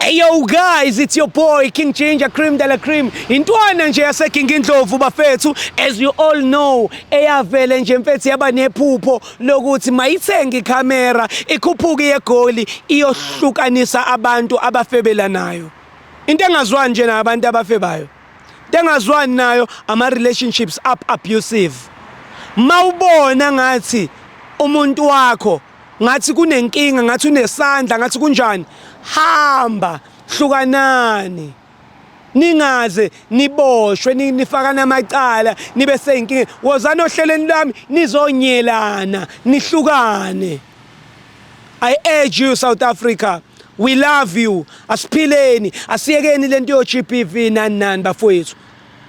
Hey yo guys, it's your boy King Ginger Cream de la Cream. Intwana nje yaseKing Indlovu bafethu, as you all know, eyavele nje mfethu yaba nephupho lokuthi mayithenge ikhamera ikhuphuke yeGoli iyohlukanisa abantu abafebelanayo. Into engazwani nje nabantu abafebayo. Into engazwani nayo ama relationships up abusive. Mawubona ngathi umuntu wakho ngathi kunenkinga, ngathi unesandla, ngathi kunjani, hamba, hlukanani, ningaze niboshwe, nifakane amacala, nibe seyinkinga. Wozani ohlelweni lwami nizonyelana, nihlukane. I urge you, South Africa, we love you. Asiphileni, asiyekeni lento yo GBV nani nani bafowethu.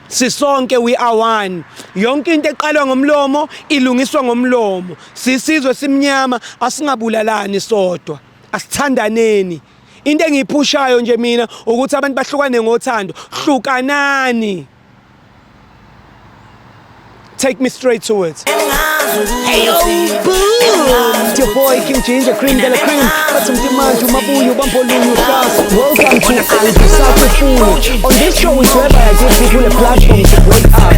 Sisonke, we are one. Yonke into eqalwa ngomlomo ilungiswa ngomlomo. Sisizwe simnyama, asingabulalani sodwa, asithandaneni. Into engiyiphushayo nje mina ukuthi abantu bahlukane ngothando. Hlukanani. Take me straight to it. Hey yo, boom! It's your boy King Ginger Cream de la Cream. Bathi mntimanje umabuyo bambolunyu hlasa. Welcome to Angisakufuni. On this show is whereby I give people a platform to break up.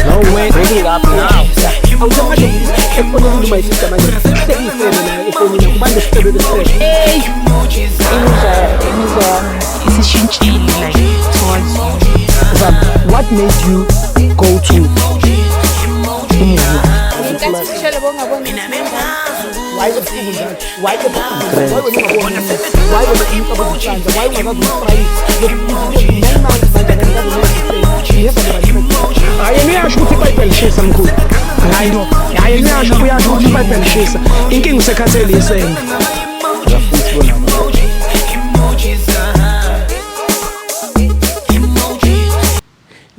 No way, bring it up now. Awusemanje efonini, my sister, manje sengifebe nayo efonini, kubantu sifebe besifebe. Hey, Imizwa yami isishintshile, like, towards you. Zam, what made you go to umuzi? Ngenkathi ushele bongaboni. Why ebusuku njalo? Why ebusuku? Why wena ungaboni umuntu? Why wena umcabuza isandla? Why ungakaze umsprayise? 9 months manje akakaze. You have never. Hayi, yena uyasho ukuthi iBhayibheli lishisa, mkhulu. Hayi, hayi, yena uyasho, uyasho ukuthi iBhayibheli lishisa. Inkinga usekhathele isende. Futhi bona.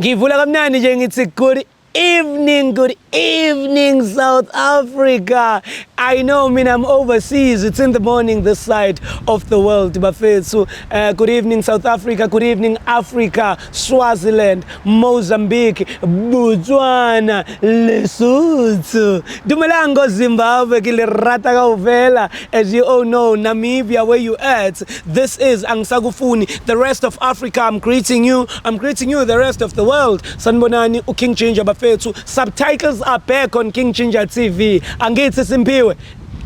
Ngivula kamnandi nje ngithi good evening, good evening, South Africa. I know, I mean, I'm overseas. It's in the morning this side of the world. Bafethu, good evening, South Africa. Good evening, Africa, Swaziland, Mozambique, Botswana, Lesotho. Dumelang, Zimbabwe, ke le rata kaofela. As you all know, Namibia, where you at? This is Angisakufuni. The rest of Africa, I'm greeting you. I'm greeting you, the rest of the world. Sanibonani, uKing Ginger bafethu. Subtitles are back on King Ginger TV. Angithi Simpiwe.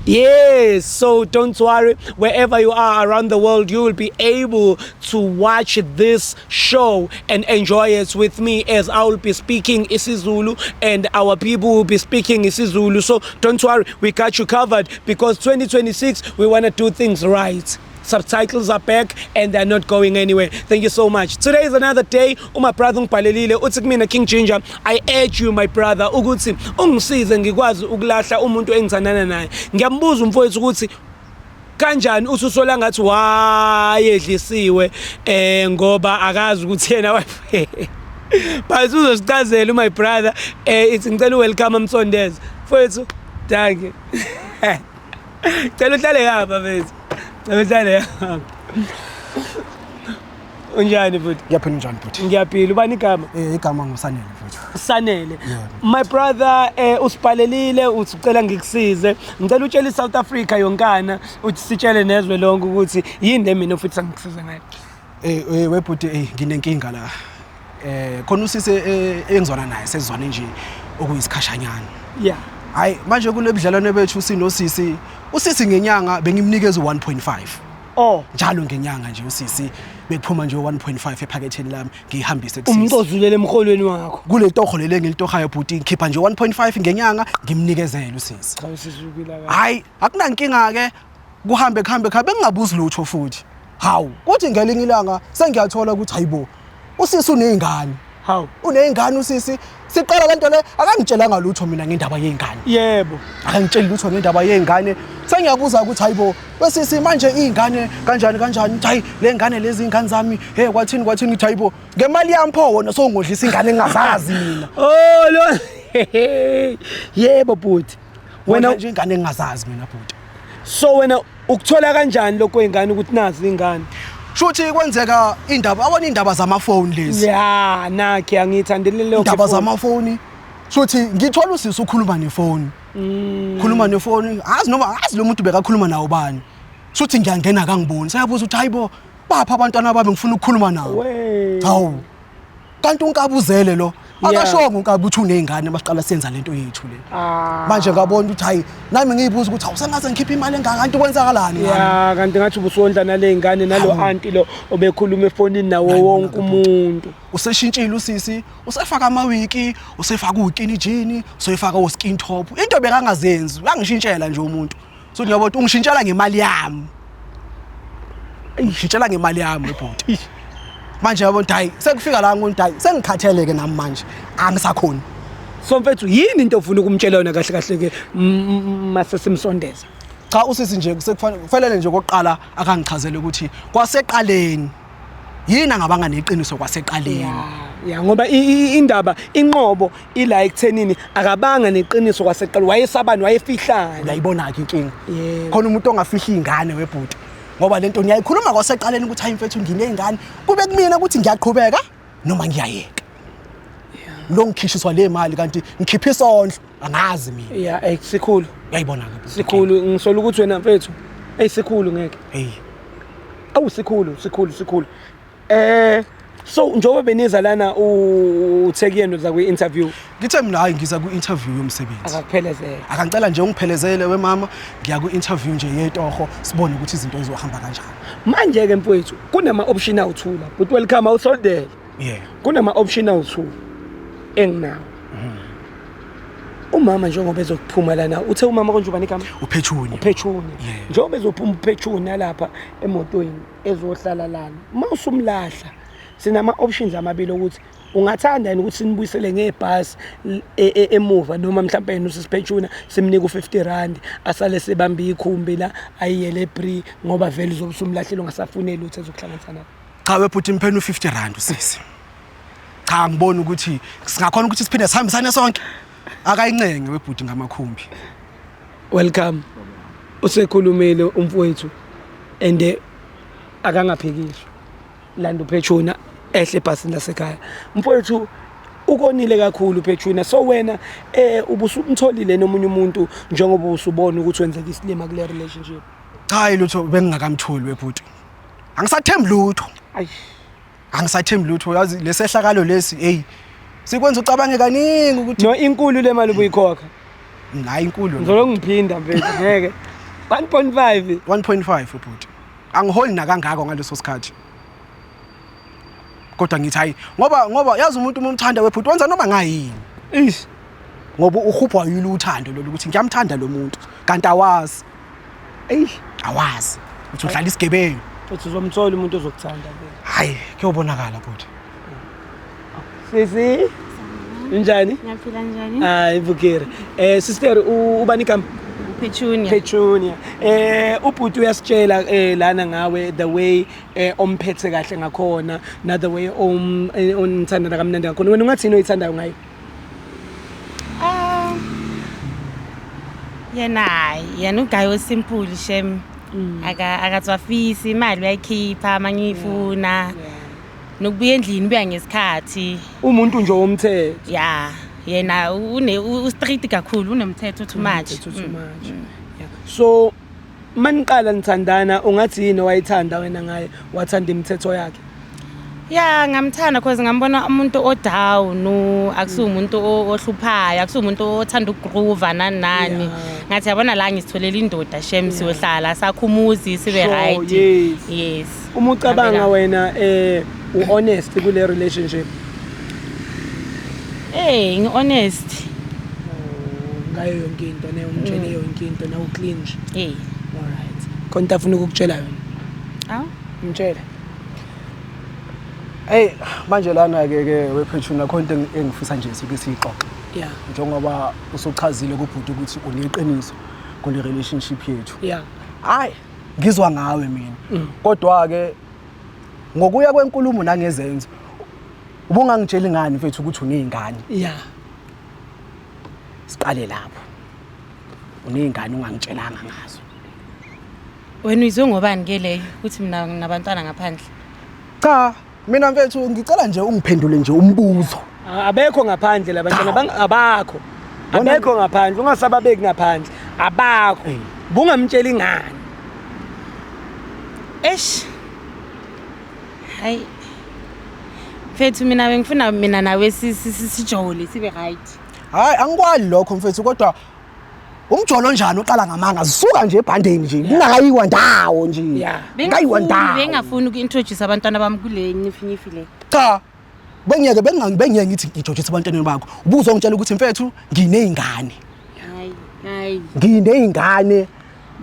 Yes, so don't worry. Wherever you are around the world, you will be able to watch this show and enjoy it with me as I will be speaking isiZulu and our people will be speaking isiZulu. So don't worry, we got you covered because 2026 we want to do things right. Subtitles are back and they're not going anywhere. Thank you so much. Today is another day. Uma brother ungibhalelile uthi kumina, "King Ginger, I urge you, my brother, ukuthi ungisize ngikwazi ukulahla umuntu engithandana naye." Ngiyambuza umfowethu ukuthi kanjani, ususola ngathi wayedlisiwe ngoba akazi ukuthi yena, but uzosichazela my brother. Ithi ngicela welcome amsondeze mfowethu. Thank you. Cela uhlale ngapha mfethu. Cela uhlale ngapha. Unjani futhi? Ngiyaphila, njani futhi? Ngiyaphila. Ubani igama? Igama nguSanele mfowethu. Sanele. Yeah. My brother, usibhalelile uthi ucela ngikusize. Ngicela utshele iSouth Africa yonkana, uthi sitshele nezwe lonke ukuthi yini le mina futhi sangikusiza ngayo. Webhuti, nginenkinga la. Khona usise engizwana naye, sezizwane nje okuyisikhashanyana. Hayi, manje kule budlelwane bethu sinosisi, usisi ngenyanga bengimnikeza u1.5. Oh. Njalo ngenyanga nje usisi bekuphuma nje u1.5 ephaketheni lami ngihambise kusisi. Umcozulele emholweni wakho. Kule toho lele ngilitohayo bhuti, ngikhipha nje 1.5 ngenyanga ngimnikezele usisi. Cha, usizukile kahle. Hayi, akunankinga ke, kuhambe kuhambe kuhambe, bengingabuzi lutho futhi. Hawu, kuthi ngelinye ilanga sengiyathola ukuthi hayibo, usisi uney'ngane. Hawu. Uney'ngane usisi. Siqala lento le akangitshelanga lutho mina ngendaba yey'ngane. Akangitsheli lutho ngendaba yey'ngane. Sengiyabuza ukuthi hayibo wesisi, manje iy'ngane kanjani kanjani? Uthi hayi, le ngane lezi iy'ngane zami. Hey, kwathini kwathini? Ngithi hayibo, ngemali yami pho wona sowungodlisa ingane engingazazi mina? Oh lo. Yebo bhuti. Wena nje ingane engingazazi mina bhuti. So wena ukuthola kanjani lokho ingane ukuthi nazi ingane? Shuthi kwenzeka indaba, abona indaba zamafoni lezi. Ya, nakhe angithandele lokho. Indaba zamafoni. Shuthi ngithola usisi ukhuluma nefoni. Khuluma nefoni, azi noma azi lo muntu bekakhuluma nawo bani. Suthi ngiyangena akangiboni. Seyabuza ukuthi hayibo, bapha abantwana bami, ngifuna ukukhuluma nawo. We. Hawu. Kanti unkabuzele lo. Yeah. Akashongo unkabi ukuthi unezingane masiqala senza lento yethu le. Ah. Manje ngabona ukuthi hayi, nami ngiyibuza ukuthi hawu, sengaze ngikhiphe imali engaka, kanti kwenzakalani ngami? Ya, kanti ngathi ubusondla nale ngane nalo Hawu. anti lo obekhuluma efonini nawo wonke umuntu. Useshintshile usisi, usefaka amawiki, usefaka uskinny jean, usefaka uskin top. Into bekangazenzi, uyangishintshela nje umuntu. So ngiyabona ukuthi ungishintshela ngemali yami. Ngishintshela ngemali yami ebhuti. Manje yabona ukuthi hayi, sekufika la ngithi hayi, sengikhathele ke nami manje, angisakhoni. So mfethu, yini into ofuna ukumtshela yona kahle kahle ke mase simsondeza? Cha, usisi nje sekufanele kufanele nje kokuqala akangichazele ukuthi kwaseqaleni yini angabanga neqiniso kwaseqaleni. Ya, ngoba indaba inqobo ila ekuthenini akabanga neqiniso kwaseqala, wayesabani, wayefihlana. Uyayibona ke inkinga. Yebo. Khona umuntu ongafihli ingane webhuti, ngoba lento ngiyayikhuluma kwaseqaleni ukuthi hayi mfethu, nginey'ngane, kube kumina ukuthi ngiyaqhubeka noma ngiyayeka lo ngikhishiswa le mali, kanti ngikhipha isondlo, angazi mina. Ya, sikhulu. Uyayibona ke bhuti. Sikhulu, ngisola ukuthi wena mfethu, ey, sikhulu, ngeke. Hey. Awu, sikhulu, sikhulu, sikhulu. So njengoba beniza lana, uthe kuyena uza kwi-interview? Ngithe mina hayi, ngiza ku-interview yomsebenzi. Akakuphelezela? Akangicela nje ungiphelezele wemama, ngiya ku-interview nje yetoho, sibone ukuthi izinto zizohamba kanjani. Manje-ke mfowethu, kunama-option awu-two la, but welcome, awusondele. Kunama-option awu-two enginawo. Umama njengoba ezokuphuma lana, uthe umama konje ubani igama? Uphethuni. Uphethuni. Yeah. Njengoba ezophuma uphethuni nalapha emotweni, ezohlala lana, uma usumlahla, sinama-options amabili ukuthi ungathanda yini ukuthi sinibuyisele ngebhasi emuva, noma mhlawumbe yena usisiphethuna simnike u-50 rand, asale sebambe ikhumbi la ayiyele eBree, ngoba vele uzobe usumlahlile, ungasafuneli lutho ezokuhlanganisa nabo. Cha webhuti, mpheni u-50 rand usisi. Cha, ngibona ukuthi singakhona ukuthi siphinde sihambisane sonke. Akayincenge webhuti ngamakhumbi. Welcome, usekhulumile umfowethu and akangaphikiswa. Landa uphethuna ehle ebhasini lasekhaya. Mfowethu, ukonile kakhulu uphethuna. So wena ubusumtholile nomunye umuntu njengoba usubona ukuthi wenzeka isilima kule relationship? Cha, lutho, bengingakamtholi webhuti. Angisathembi lutho. Ayi. Angisathembi lutho, yazi lesehlakalo lesi, hey, sikwenza ucabange kaningi ukuthi No, inkulu le mali ubuyikhokha. Hayi, inkulu. Ngizolo ngiphinda mfethu, ngeke, 1.5. 1.5 ubhuti, angiholi nakangako ngaleso sikhathi, kodwa ngithi hayi, ngoba yazi umuntu uma umthanda webhuti, wenza noma ngayini. Ish. Ngoba uhubhwa yilo uthando lolu, ukuthi ngiyamthanda lo muntu, kanti awazi. Eish. Awazi uthi udlala isigebengu. Uthi uzomthola umuntu ozokuthanda mfethu. Hayi, kuyobonakala bhuti. Sisi, njani? Ngiyaphila, njani? Hayi, vukile. Sister, ubani igama? Petunia. Petunia. Ubhuti uyasitshela lana ngawe, the way omphethe kahle ngakhona, na the way om onithanda kamnandi ngakhona. Wena ungathini oyithandayo ngayo? Ah. Yena hayi, yena uguy osimple shem. Akatswafisi, imali uyayikhipha mangiyifuna. Nokubuya endlini ubuya ngesikhathi. Umuntu nje womthetho. Ya, yena une u-strict kakhulu, unemthetho too much. Umthetho too much. Yeah. So maniqala nithandana, ungathi yini owayithanda wena ngaye? Wathanda imithetho yakhe? Ya, ngamthanda cause ngambona umuntu odown, akusiwo umuntu ohluphayo, akusiwo umuntu othanda ukugroova nani nani. Ngathi yabona la, ngisitholela indoda shem, siyohlala sakho umuzi, sibe right. Yes. Uma ucabanga Ngavela. wena, u-honest kule relationship? Eh, ngi-honest. Ngayo yonke into, ne umtshele yonke into, na uclean nje? Eh. Alright, khona into afuna ukukutshela yona? Awu. Mtshele. Hey, manje lana ke wephethuna, khona into engifisa nje suke siyixoxe. Njengoba usuchazile kubhuti ukuthi uneqiniso kule relationship yethu. Hayi, ngizwa ngawe mina. Kodwa ke ngokuya kwenkulumo nangezenzo, ubungangitsheli ngani mfethu ukuthi uneyingane? Siqale lapho. Uneyingane ungangitshelanga ngazo. Wena uyizwe ngobani ke leyo ukuthi mina nginabantwana ngaphandle? Cha, mina mfethu ngicela nje ungiphendule nje umbuzo. Abekho ngaphandle labantwana, abakho. Abekho ngaphandle, ungasababeki ngaphandle. Abakho. Bungamtsheli ngani? Eish. Hayi. Mfethu, mina bengifuna mina nawe sijole, sibe right. Hayi, angikwali lokho mfethu, kodwa umjolo onjani uqala ngamanga zisuka nje ebhandeni nje kungakayiwa ndawo nje? Kungayiwa ndawo. Bengafuni uku-introduce abantwana bami kule nyifinyifi le. Cha, bengiyeke bengiyeke ngithi ngijojisa abantwaneni bakho, ubuzongitshela ukuthi mfethu nginey'ngane. Hayi, hayi. Nginey'ngane.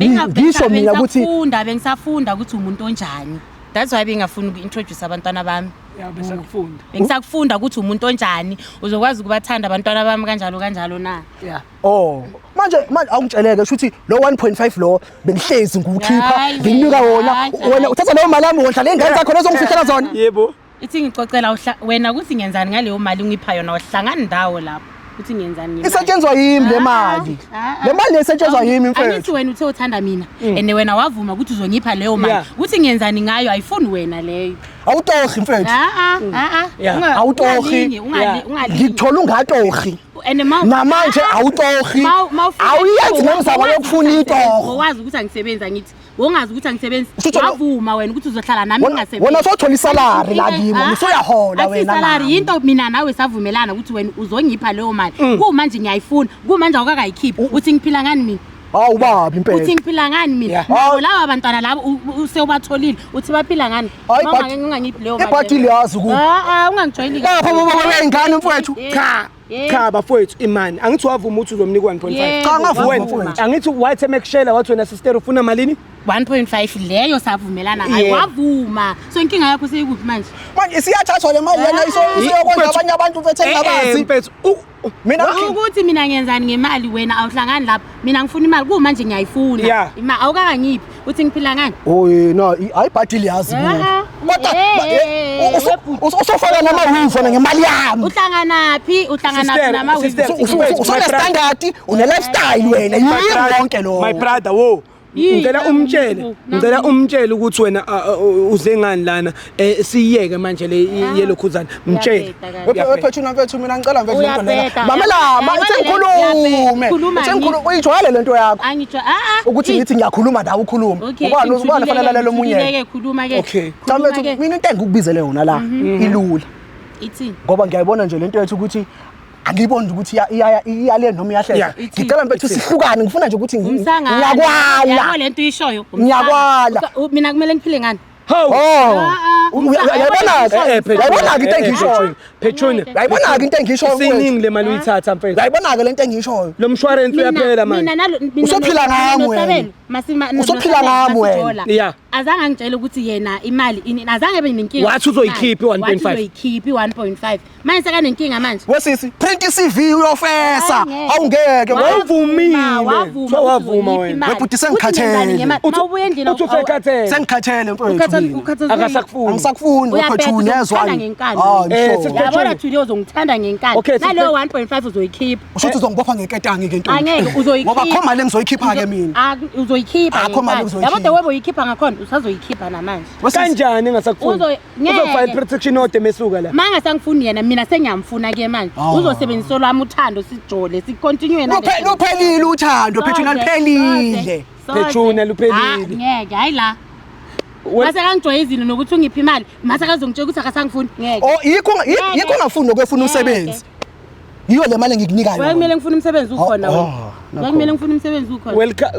Ngisho mina ukuthi Bengisafunda ukuthi umuntu onjani. That's why bengafuni uku-introduce abantwana bami. Ya, bese kufunda. Bengisakufunda ukuthi umuntu onjani, uzokwazi ukubathanda abantwana bami kanjalo kanjalo na. Oh, manje awungitsheleke ukuthi lo 1.5 lo bengihlezi ngiwukhipha, Hayi, ngikunika wona, hayi, wena hayi. uthatha leyo mali yami, wondla ley'ngane zakho lezo ngifihlela zona. Yebo. Ithi ngicocela wena ukuthi ngenzani ngaleyo mali ungipha yona, uhlangani ndawo lapho. Uthi ngenzani ngemali? Isetshenzwa yimi le mali. Le mali le isetshenzwa yimi Angithi mfethu. wena uthe uthanda mina and wena wavuma ukuthi uzongipha leyo mali. Ukuthi ngenzani ngayo ayifuni wena leyo. Awutohi mfethu. Ah ah ah ah. Awutohi. Ungalingi. Ngikuthola ungatohi. And ma Namanje awutohi. Awuyenzi nemizamo yokufuna itoho. Wazi ukuthi angisebenzi, angithi. Wongazi ukuthi angisebenzi. Usuthola- Wavuma wena ukuthi uzohlala nami ngingasebenzi. Wena sowuthola isalari la kimi, Ah, usuyahola akusiyo wena isalari, nami. yinto mina nawe savumelana ukuthi wena uzongipha leyo mali. Kumanje ngiyayifuna. Kumanje awukakayikhiphi. Uthi ngiphila ngani mina? Hawu babi impela. Uthi ngiphila ngani mina? Nabo laba bantwana labo usewubatholile. Uthi baphila ngani? Hayi, Uma ungangiphi leyo mali. Ibhadi liyazi ukuba. Ah ah, ungangijwayeli. Lapha baba wey'ngane mfowethu. Cha. Cha bafowethu, imani. Angithi wavuma ukuthi uzomnika 1.5. Yebo, Cha, ngavuma, Wena, mfowethu. angithi wathi emekushela wathi wena sister ufuna malini? 1.5 leyo savumelana ngayo, wavuma. So inkinga yakho seyikuphi manje? Manje isiyathathwa le mali lena isiyokondla abanye abantu mfethu engingabazi. Mfethu, Mina Ukuthi mina ngenzani ngemali wena awuhlangani lapho. Mina ngifuna imali kumanje ngiyayifuna. Ima awukakangiphi. Uthi ngiphila ngani? Oy no, hayi ibhadi liyazi Ah, kubo. Kodwa usufaka nama-weave wena ngemali yami. Uhlanganaphi? Uhlanganaphi Sister, nama sister, Usune standard, une lifestyle wena, My yimi brother, konke lokho. My brother, wo. Yini? Ngicela umtshele, ngicela umtshele ukuthi wena uze ngani lana, siyeke manje le yelokhuzana. Mtshele. Wephethuna mfethu, mina ngicela mfethu lento lena. Uyabheda. Mamela, ma ithi Uyabheda. ngikhulume. Khuluma Ithi ngikhulume, uyijwayele lento yakho. Angijwa ah ah. Ukuthi ngithi ngiyakhuluma nawe ukhuluma. Okay, Ubani fanele lalela omunye? ngithulile ke, khuluma ke. Okay. Cha Khuluma mfethu, ke. mina into engikubizele yona la ilula. Ithini? Ngoba ngiyayibona nje lento yethu ukuthi angiyiboni ukuthi iya le noma iyahlehla. Ngicela mfethu sihlukane, ngifuna nje ukuthi Umsangano. Yabo ngiyakwala. lento uyishoyo. Ngiyakwala. Mina kumele ngiphile ngani? Hawu. Oh. Ah, ah. Uyayibona-ke? Uyayibona-ke into engiyishoyo? Petunia. Uyayibona-ke into engiyishoyo mfethu? Isiningi le mali uyithatha mfethu. Uyayibona-ke lento engiyishoyo? Lo mshwarensi uyaphela manje. Mina nalo mina Usuphila ngami wena. noSabelo, Usuphila noSabelo ngami wena. masijola. Azange angitshele ukuthi yena imali ini, azange abe nenkinga. Wathi uzoyikhipha i-1.5. Wathi uzoyikhipha i-1.5. Manje sekanenkinga manje. Wesisi, print i-CV uyofesa. Hayi, Awungeke. Wawuvumile. Wavuma. Kuthiwa wavuma wena. Webhuti, sengikhathele. Mawubuya endlini Uthi usekhathele. Sengikhathele mfethu mina. Akasakufuni. Angisakufuni Uyabheda, wephethuna yezwa. uzongithanda ngenkani. Hayi, mhlobo. Yabona today uzongithanda ngenkani. Okay, Naleyo 1.5 uzoyikhipha. Usho ukuthi uzongibopha ngeketangi ke ntombi. Angeke uzoyikhipha. Ngoba kho mali engizoyikhipha ke mina. Ah, uzoyikhipha. Akho mali ngenkani. engizoyikhipha. Yabo the way boyikhipha ngakhona usazoyikhipha namanje. Wesisi, Kanjani engasakufuni? Ngeke. Uzofile protection order mesuka la. Mangasangifuni yena, mina sengiyamfuna ke manje. Oh. Uzosebenzisa olwami uthando sijole, sicontinue Luphelile uthando, Phethuna luphelile. Phethuna luphelile. Ah, ngeke, hayi la. Mase kangijwayezile nokuthi ungiphi imali, mase kazongitshela ukuthi akasangifuni. Ngeke. Oh, yikho ungafuni nokuyofuna umsebenzi. Yiyo le mali engikunika Wena yona. kumele ngifune umsebenzi ukhona Oh, wena. oh, Wena kumele ngifune umsebenzi ukhona. Welcome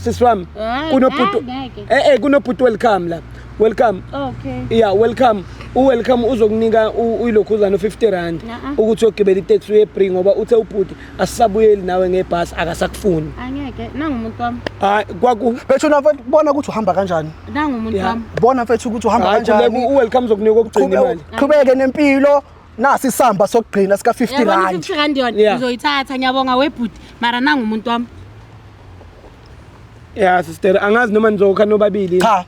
sisi wami. Hayi, Kunobhuti. hayi, ngeke. Kunobhuti welcome la. Welcome. Okay. Yeah, welcome. Welcome uzokunika uyilokhuzana u50 rand Na-a. ukuthi uyogibela itaxi uye Bree ngoba uthe ubhuti asisabuyeli nawe ngebhasi akasakufuni. Angeke, nangumuntu wami. Hayi kwaku Phethuna mfethu, bona ukuthi uhamba kanjani. Nangumuntu wami. Bona mfethu ukuthi uhamba hayi kanjani. welcome uzokunika okugcina imali. Qhubeke nempilo. Nasi isamba sokugcina sika 50 Yabona rand. 50 rand yona uzoyithatha, ngiyabonga webhuti. Mara nangumuntu wami. Yeah sister, angazi noma nizokha nobabili. Cha.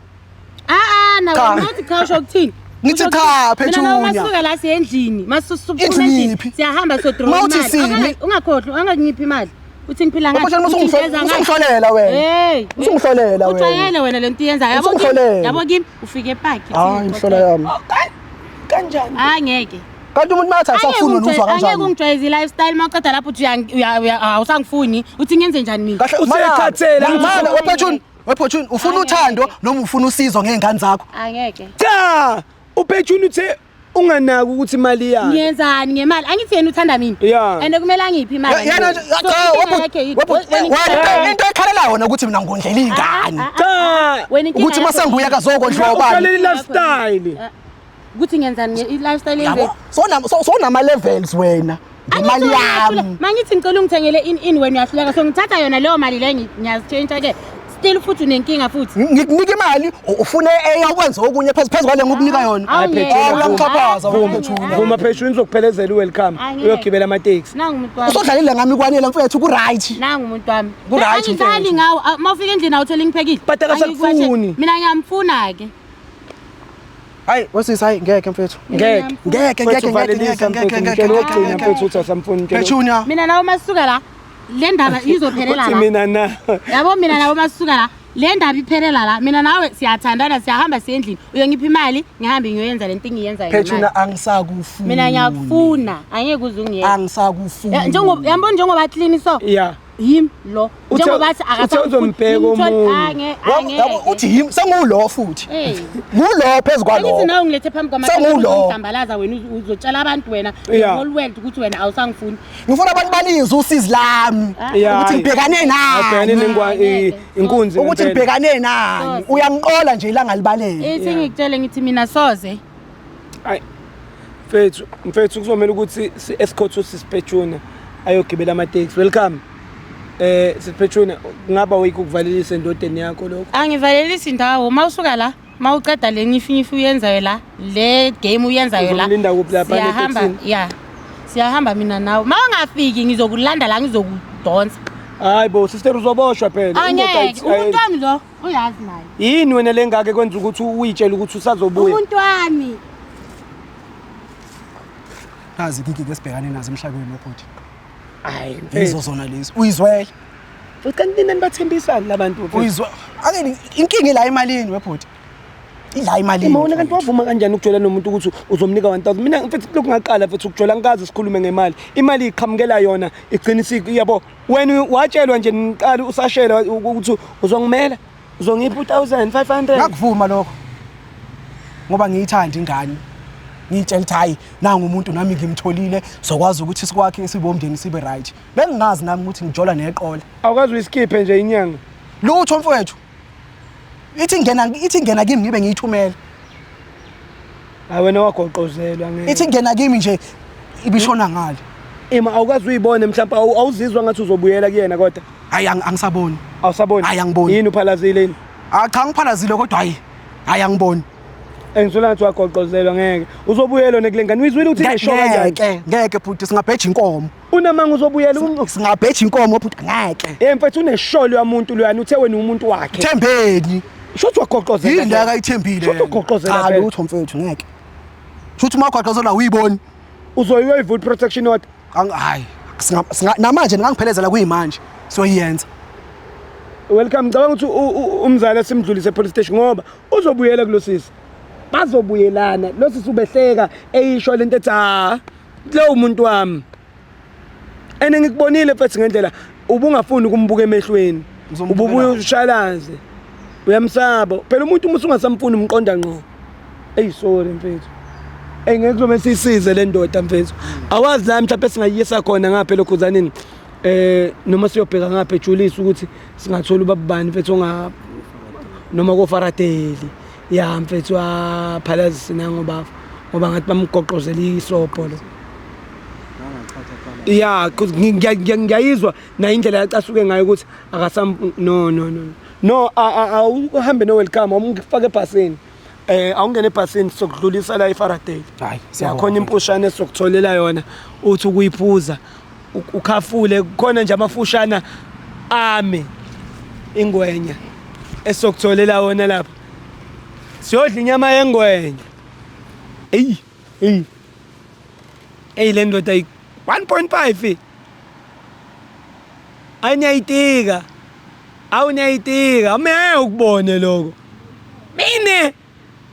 Ah ah, Cha. nawe uthi cha usho ukuthini? Ngithi cha, Mina nawe Petunia. masuka la siya endlini, masusuphuma Endlini endlini. yiphi? Siyahamba sodrowa Mawuthi imali. simi. Ungakhohlwa, ungangiphi imali. Uthi ngiphila ngani? Ubutshela Uthi ngigeza ngani? usungihlolela wena. Hey, Usungihlolela wena. Ujwayele wena lento iyenzayo. Yabo kimi, Usungihlolela. yabo kimi ufike epaki. Hayi, imhlola yami. Kanjani? Hayi ngeke. Kanti umuntu mathi asafuni wena uzwa Angeke kanjani? ungijwayeze i-lifestyle uma uqeda lapho uthi awusangifuni, uthi ngenze njani mina? Kahle Usekhathele, Mana wephethuni, wephethuni ufuna Angeke. uthando noma ufuna usizo ngey'ngane zakho? Angeke. Cha, uPetshuni uthe unganaki ukuthi imali yakhe. Ngiyenzani ngemali? Angithi yena uthanda mina. Yeah. And kumele angiphi imali. Yena nje So, cha inkinga yakhe yini? Wena inkinga wena into ekhalela yona ukuthi mina ngondlela iy'ngane. Cha, Wena inkinga Ukuthi yakho uma sengibuya yini? kazokondliwa ubani. ukhalela i-lifestyle. Ukuthi ngiyenzani i-lifestyle Yabo, yenze? so nama-levels wena ngemali yami. Mangithi ngicela ungithengele in wena uyahluleka, so ngithatha yona leyo mali leyo ngiyazitshentsha ke. Still futhi unenkinga futhi. Ngikunika imali ufune eyakwenza okunye phezu phezu kwale ngikunika yona. Awungeke. Hayi, uyangixhaphaza Vuma. wena Phethuna. Vuma Pheshuni uzokuphelezela u-welcome Angeke. uyogibela amateksi. Nangu umuntu wami. Usodlalile ngami kwanele mfethu ku-right. Nangu umuntu wami. Ku-right, Angidlali mfethu. ngawo. Uma ufika endlini awutholi ngiphekile. But akasakufuni. Angikuwashele. Mina ngiyamfuna ke. Hayi wesisi hayi ngeke mfethu. Ngeke. Ngeke ngeke Mfethu ngeke valelisa ngeke ngeke mfethu, ngeke ngitshela okugcina ngeke. mfethu uthi asamfuni mtshela. Phethuna. Mina nawe masuka la le ndaba izophelela Uthi la. mina na. Yabo mina nawe masuka la le ndaba iphelela la. Mina nawe siyathandana siyahamba siye endlini. Uyongipha imali ngihambe ngiyoyenza lento engiyenzayo. ngemali. Phethuna angisakufuni. Mina ngiyakufuna. Angeke uze ungiyeke. Angisakufuni. Njengoba yabona njengoba clean so. Yeah. Yimi lo. Njengoba athi Uthe uzombheka omunye. Yabo uthi yimi sengulo futhi. Hey. Ngulo phezu Angithi kwalo. nawe ngilethe phambi Sengulo. kwamahlambalaza wena uzotshela abantu wena the Yeah. whole world ukuthi wena awusangifuni. Ngifuna abantu balizwe usizi lami Yeah. ukuthi ngibhekane Abhekane nani. nengwa inkunzi. Ukuthi ngempela. ngibhekane nani. Soze. Uyangiqola nje ilanga libalele. Ithi ngikutshele ngithi mina soze. Ayi. Mfethu, mfethu kuzomela ukuthi si escort usisiphethuna ayogibela amateksi. Welcome. Siphethuna kungaba wayikukuvalelisa endodeni yakho lokho. Angivalelisi indawo mawusuka la mawuqeda le ngifinyifi uyenzayo la le game uyenzayo la. Uzomlinda kuphi lapha Siyahamba etekisini? yeah. Siyahamba mina nawe. Mawungafiki ngizokulanda la ngizokudonsa. Hayi bo sister uzoboshwa phela. Indoda Angeke umuntu wami lo uyazi naye. Yini wena lengake kwenza ukuthi uyitshele ukuthi usazobuya? Umuntu wami. Nazi inkinga esibhekane nazo emhlabeni webhuti. Hayi Yizo mfethu. zona lezi. Uyizwele. Futhi kanti nina nibathembisani labantu mfethu? Uyizwe. Ake inkinga ila emalini webhuti. Ila emalini. Ima wena kanti wavuma kanjani ukujola nomuntu ukuthi uzomnika 1000? Mina mfethu lokhu ngaqala mfethu ukujola ngikaze sikhulume ngemali. Imali iqhamukela yona igcina yabo. Wena watshelwa nje niqala usashela ukuthi uzongimela uzongipha u1500. Ngakuvuma lokho. Ngoba ngiyithanda ingane. Ngiyitshela ukuthi hayi nangu umuntu nami ngimtholile sokwazi ukuthi sikwakhe sibe umndeni sibe right. Bengingazi nami ukuthi ngijola neqola. Awukazi uyiskiphe nje inyanga. Lutho mfowethu. Ithi ngena kimi ngibe ngiyithumela. Hayi wena wagoqozelwa ngeke. Ithi ngena kimi nje ibishona ngale. Ima awukazi uyibone mhlawumbe awuzizwa ngathi uzobuyela kuyena kodwa. Hayi angisaboni. Awusaboni. Hayi, angiboni. Yini uphalazile yini? Ah cha ngiphalazile kodwa hayi. Hayi angiboni. Engizwela ngathi wagoqozelwa ngeke. Uzobuyela nekule ngane. Uyizwile ukuthi inesho kanjani? Ngeke ngeke bhuti singabheja inkomo. Unamanga uzobuyela Singabheja inkomo bhuti ngeke. Eh mfethu unesholo yamuntu luyani uthe wena umuntu wakhe. Thembeni. Shuthi wagoqozela. Yini la akayithembile? Shuthi ugoqozela Cha phela. lutho mfethu ngeke. Shuthi uma ugoqozela uyiboni. Uzoyiwa i-vote protection order. Hayi namanje ningangiphelezela kuyimanje soyiyenza. Welcome. Ngicabanga ukuthi umzali asimdlulise e-police station ngoba uzobuyela kulosisi. Bazobuyelana. Lo sisi ubehleka eyisho lento ethi ha lo umuntu wami. Ene ngikubonile mfethu ngendlela ubungafuni ukumbuka emehlweni. Ngizombukela. Ububuye ushalaze. Uyamsaba. Phela umuntu uma usungasamfuni umqonda ngqo. Ey sorry mfethu. Ey ngeke kuzobe sisize le ndoda mfethu. Awazi la mhlawumbe singayiyisa khona ngapha elokhuzaneni. Noma siyobheka ngapha ejulisa ukuthi singathola ubabani mfethu onga noma koFaradeli. Ya mfethu aphalazise nangoba ngoba ngathi bamgoqozela isobho lo. Ya ngiyayizwa na indlela yacasuke ngayo ukuthi akasam no no no. No awuhambe no welcome awungifake ebhasini. Awungene ebhasini sokudlulisa la eFaraday. Hayi, siyakhona impushana esokutholela yona uthi ukuyiphuza ukhafule khona nje amafushana ame ingwenya esokutholela wona lapha. Siyodla inyama yengwenya. Ey ey. Ey le ndoda 1.5.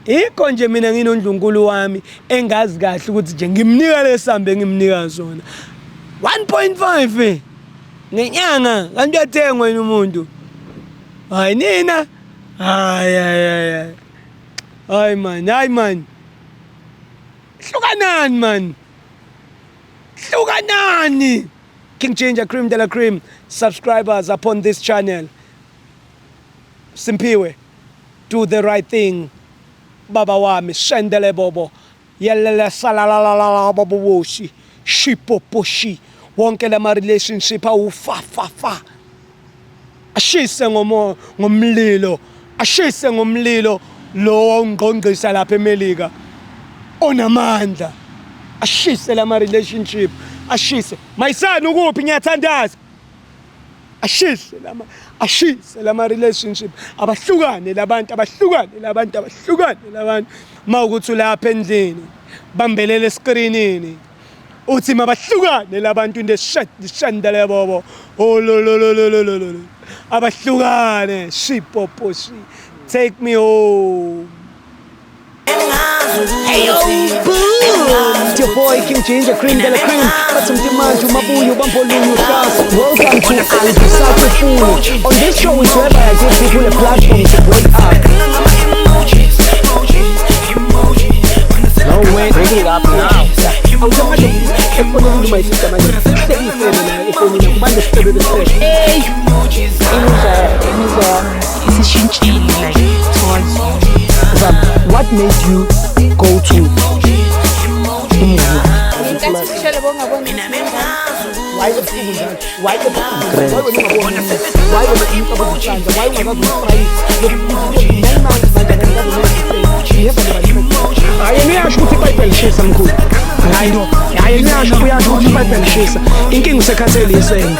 Ikho nje mina nginondlunkulu wami engazi kahle ukuthi nje ngimnika lesambe engimnika sona. 1.5 ngenyanga kanti uyathengwa yini umuntu? Hayi nina. Hayi hayi hayi. Hayi man, hayi man. Hlukanani man. Hlukanani. King Ginger Cream de la Cream subscribers upon this channel. Simphiwe, do the right thing. Baba wami shendele bobo. Yelele salalalala bobo woshi. Shipoposhi. Wonke lama relationship awu fa fa fa. Ashise ngomo ngomlilo. Ashise ngomlilo lo ongqongqisa lapha eMelika. Onamandla. Ashise lama relationship. Ashise. My son ukuphi ngiyathandaza. Ashise lama relationship, abahlukane labantu, abahlukane labantu, abahlukane labantu. Mawukuthi ulapha endlini bambelele escreenini uthi mabahlukane labantu ndeshandele bobo, oh lo lo lo lo lo lo lo, abahlukane shipoposhi. Take me home. Hey yo, boom! It's your boy King Ginger Cream de la Cream. Bathi mntimanje umabuyo bambolunye uhlasa. Welcome to Angisakufuni. On this show is whereby I give people a platform to break up. No way. Bring it up now. Awusemanje efonini my sister manje. Hlekisele naye efonini kubantu sicebe besicebe. Imizwa yami isishintshile like towards you. Zam, what made you go to umuzi? Ngenkathi uthishela bongaboni. Why ebusuku njalo? Why ebusuku? Why wena ungaboni? Why wena umcabango isandla? Why ungakazi ukusprayisa? 9 months manje akakazi. Hayi yena uyasho ukuthi iPhayibheli lishisa mkhulu. Hayi no. Hayi yena uyasho ukuthi iPhayibheli lishisa. Inkinga usekhathele isende.